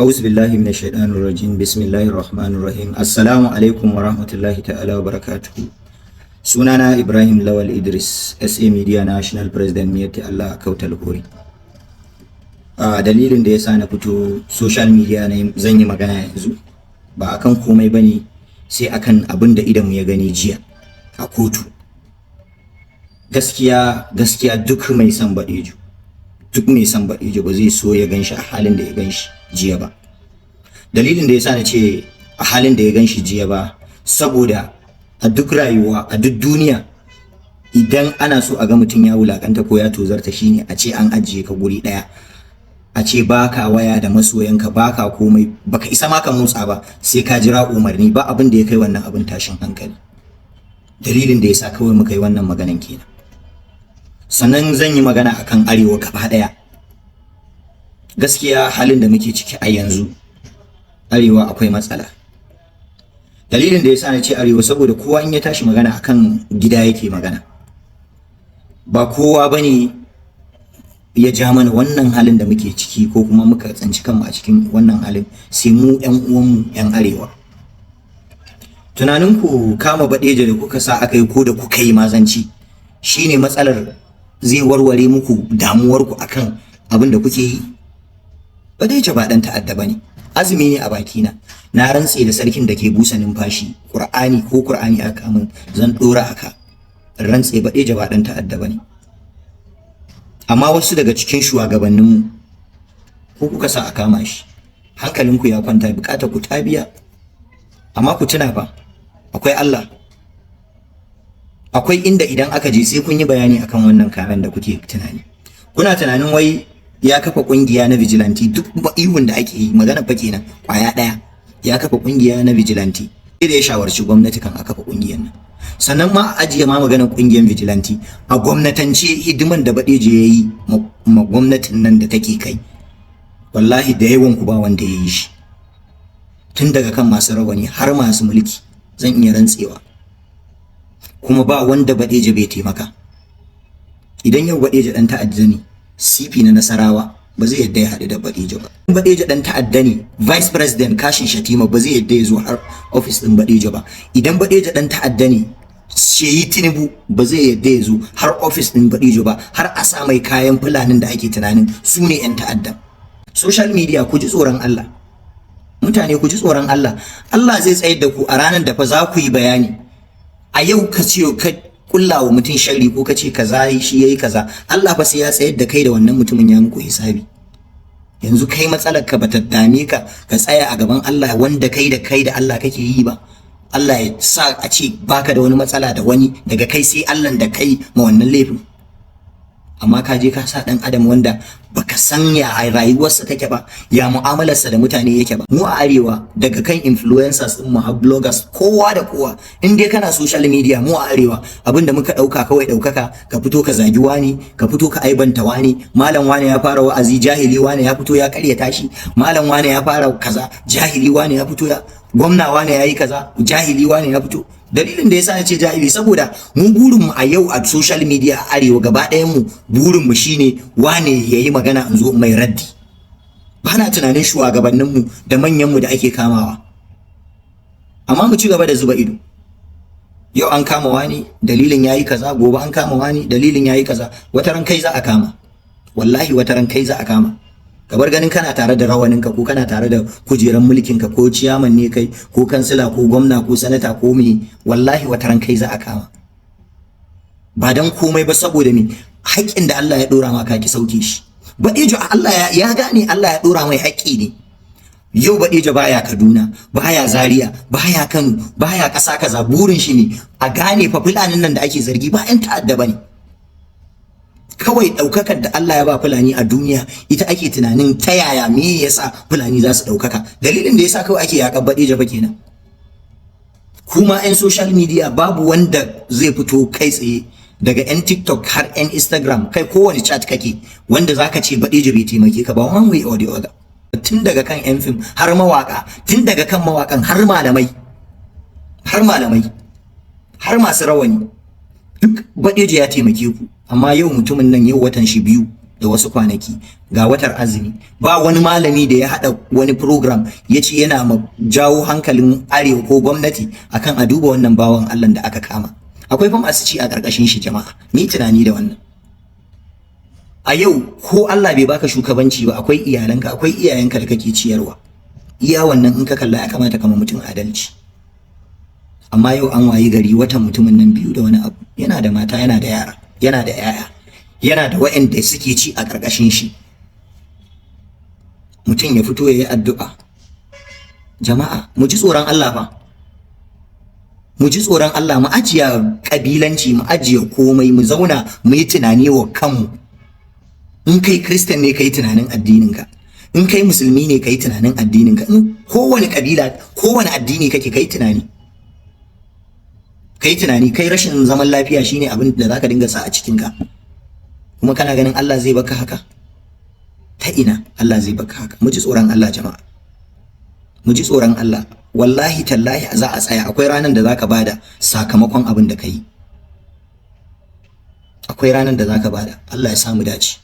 Auzu billahi minash shaitanir rajim. Bismillahir rahmanir rahim. Assalamu alaikum wa rahmatullahi ta'ala wa barakatuhu. Sunana Ibrahim Lawal Idris, SA Media National President, Miyetti Allah Kautal Hore. A dalilin da yasa na fito social media na zan yi magana yanzu ba akan komai bane, sai akan abin da idanmu ya gani jiya a kotu. Gaskiya gaskiya, duk mai son Badejo, duk mai son Badejo ba zai so ya ganshi a halin da ya ganshi jiya ba. Dalilin da yasa na ce a halin da ya ganshi jiya ba, saboda a duk rayuwa, a duk duniya, idan ana so a ga mutum ya wulakanta ko ya tozarta, shine a ce an ajiye ka guri daya, a ce baka waya da masoyanka, baka komai, baka isa ma ka motsa ba sai ka jira umarni. Ba abin da ya kai wannan abin tashin hankali. Dalilin da yasa kawai muka yi wannan maganan kenan. Sannan zan yi magana akan Arewa gaba daya. Gaskiya, halin da muke ciki a yanzu, Arewa akwai matsala. Dalilin da yasa na ce Arewa, saboda kowa in ya tashi magana akan gida yake magana. Ba kowa bane ya ja mana wannan halin da muke ciki, ko kuma muka tsinci kanmu a cikin wannan halin, sai mu ƴan uwanmu ƴan Arewa. Tunaninku kama Badejo da kuka sa aka yi, ko da kuka yi mazanci, shine matsalar zai warware muku damuwarku akan abin da kuke yi? Badejo ba dan ta'adda bane. Azumi ne a bakina, na rantse da sarkin da ke busa numfashi, Qur'ani ko Qur'ani aka min zan dora aka rantse, Badejo ba dan ta'adda bane. Amma wasu daga cikin shugabanninmu ko kuka sa a kama shi, hankalinku ya kwanta, bukatar ku ta biya. Amma ku tuna fa, akwai Allah, akwai inda idan aka je sai kun yi bayani akan wannan kamen da kuke tunani. Kuna tunanin wai ya kafa kungiya na vigilante, duk ihun da ake yi magana fa kenan kwaya daya, ya kafa kungiya na vigilante, sai da ya shawarci gwamnati kan a kafa kungiyar nan. Sannan ma a ajiye ma maganar kungiyar vigilante, a gwamnatance hidiman da Badejo ya yi ma gwamnatin nan da take kai, wallahi da yawan ku ba wanda ya yi shi, tun daga kan masu rawani har masu mulki, zan iya rantsewa. Kuma ba wanda Badejo bai taimaka. Idan yau Badejo dan ta'adda ne, CP na Nasarawa ba zai yadda ya haɗu da Badejo ba. Badejo dan ta'adda ne, Vice President Kashim Shettima ba zai yadda ya zo har office din Badejo ba. Idan Badejo dan ta'adda ne, Seyi Tinubu ba zai yadda ya zo har office din Badejo ba, har a sa mai kayan Fulanin da ake tunanin su ne 'yan ta'adda. Social media, ku ji tsoron Allah. Mutane, ku ji tsoron Allah. Allah zai tsayar da ku a ranar da fa za ku yi bayani. A yau ka ce ka kulla wa mutum sharri, ko ka ce kaza shi yayi kaza, Allah fa sai ya tsayar da kai da wannan mutumin ya muku hisabi. Yanzu kai matsalar ka bata dame ka ka tsaya a gaban Allah, wanda kai da Allah kake yi ba. Allah ya sa a ce baka da wani matsala da wani, daga kai sai Allah da kai ma wannan laifin. Amma ka je ka sa dan adam wanda baka san ya rayuwarsa take ba, ya mu'amalarsa da mutane yake ba. Mu a Arewa, daga kan influencers din mu har bloggers, kowa da kowa, in dai kana social media, mu a Arewa abinda muka dauka kawai daukaka, ka fito ka zagi wani, ka fito ka aibanta wani. Malam wani ya fara wa'azi, jahili wani ya fito ya karyata shi. Malam wani ya fara kaza, jahili wani ya fito ya, gwamna wani ya yi kaza, jahili wani ya fito. Dalilin da yasa na ce jahili, saboda mu burin mu a yau a social media a Arewa gaba ɗayan mu, burin mu shine wane yayi magana in zo mai raddi. Ba na tunanin shugabannin mu da manyan mu da ake kamawa. Amma mu ci gaba da zuba ido. Yau an kama wani dalilin yayi kaza, gobe an kama wani dalilin yayi kaza, wata ran kai za a kama. Wallahi wata ran kai za a kama. Ka bar ganin kana tare da rawaninka, ko kana tare da kujeran mulkinka, ko ciyaman ne kai, ko kansila, ko gwamna, ko sanata, ko me. Wallahi wata ran kai za a kama. Ba dan komai ba, saboda me? Haƙƙin da Allah ya dora maka ki sauke shi. Badejo Allah ya gane Allah ya dora mai haƙƙi ne. Yau Badejo baya Kaduna, baya Zaria, baya Kano, baya ƙasa kaza. Burin shi ne a gane fa Fulanin nan da ake zargi ba 'yan ta'adda bane. Kawai ɗaukakar da Allah ya ba Fulani a duniya ita ake tunanin ta yaya, me yasa Fulani za su ɗaukaka. Dalilin da yasa kawai ake yaƙar Badejo fa kenan. Kuma 'yan social media, babu wanda zai fito kai tsaye, daga 'yan TikTok har 'yan Instagram, kai kowane chat kake, wanda zaka ce Badejo bai taimake ka ba one way or the other. Tun daga kan 'yan fim har mawaka, tun daga kan mawakan har malamai, har malamai, har masu rawani, duk Badejo ya taimake ku. Amma yau mutumin nan, yau watan shi 2 da wasu kwanaki, ga watar azumi, ba wani malami da ya haɗa wani program ya ce yana ma jawo hankalin Arewa ko gwamnati akan a duba wannan bawan Allah da aka kama. Akwai fa masu ci a ƙarƙashin shi. Jama'a, ni tunani da wannan. A yau ko Allah bai baka shugabanci ba, akwai iyalanka, akwai iyayenka da kake ciyarwa. Iya wannan in ka kalla, ya kamata kama mutum adalci. Amma yau an wayi gari watan mutumin nan 2 da wani abu, yana da mata, yana da yara, yana da 'ya'ya, yana da waɗanda suke ci a ƙarƙashin shi. Mutum ya fito ya yi addu'a. Jama'a, mu ji tsoron Allah fa, mu ji tsoron Allah, mu ajiye ƙabilanci, mu ajiye komai, mu zauna mu yi tunani wa kanmu. In kai Christian ne, kai tunanin addininka. In kai Musulmi ne, kai tunanin addininka. In kowane kabila, kowane addini kake, kai tunani, kai tunani. Kai rashin zaman lafiya shine abin da zaka dinga sa a cikinka, kuma kana ganin Allah zai baka haka? Ta ina Allah zai baka haka? Mu ji tsoron Allah, jama'a, mu ji tsoron Allah. Wallahi tallahi za a tsaya, akwai ranar da zaka bada sakamakon abin da kai, akwai ranar da zaka bada. Allah ya samu dace.